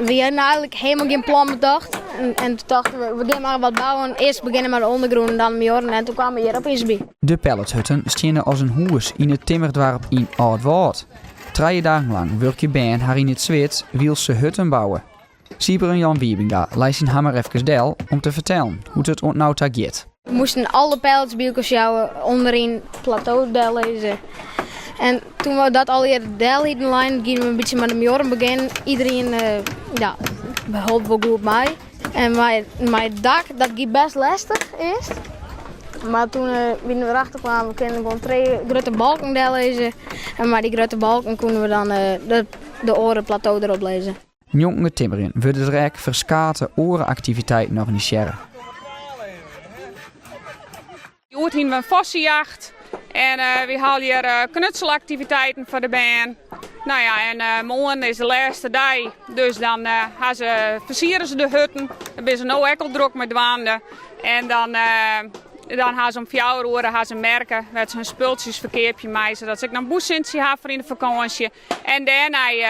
We hiene eigenlik helemaal gjin plan betocht. En, en toen tochten we, we gean mar wat bouwen. Earst begjinne mei de ûndergrûn en dan de muorren. En toen kwamen we hjir opeens by. De pallethutten steane as in hûs yn it timmerdoarp yn Aldwâld. Trije dagen lang wurkje bern har yn it swit wylst se hutten bouwe. Sybren Jan Wiebenga lei syn hammer efkes del om te fertellen hoe't it oant no ta giet. We moasten alle pallets by elkoar sjouwe, ûnderyn it plateau dellizze. En toen we dat allegear del hienen lein, giene we in bytsje mei de muorren begjinnen. Iedereen ja, holp wol goed mei. En mei, mei it dak, dat gie best lestich earst. Mar toen wiene we erachter kwamen, we kinne gewoan trije grutte balken dellizze. En mei dy grutte balken koene we dan de, de oare plateau derop lizze. Njonken it timmerjen wurde der ek ferskate oare aktiviteiten organisearre. Hjoed hiene we in vossejacht en wy hawwe hjir knutselaktiviteiten foar de bern. No ja, en moarn is de lêste dei, dus dan ha se, fersiere se de hutten. Dêr binne se no ek al drok mei dwaande. En dan, dan ha se om fjouwer oere ha se merke wêr't se hun spultsjes ferkeapje meie, sadat se ek noch in bûssintsje ha foar yn de fakânsje. En dêrnei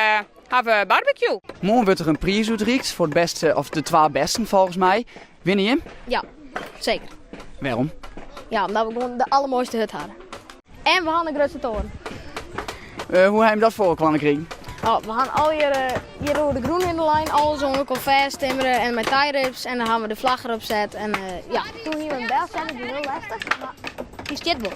ha we barbecue. Moarn wurdt der in priis útrikt foar it bêste of de twa bêsten folgens my. Winne jim? Ja, seker. Wêrom? Ja, omdat we gewoan de allermoaiste hut hawwe. En we hawwe de grutste toren. Uh, hoe ha jim dat foar elkoar krigen? Oh, we hawwe allegear hjir oer de grûn hinne lein, alles oan elkoar fêsttimmere en mei tie-rips en dan hawwe we de flagge erop set. En uh, ja, toen hiene we in delsetten, die hiel lestich, mar dy stiet wol.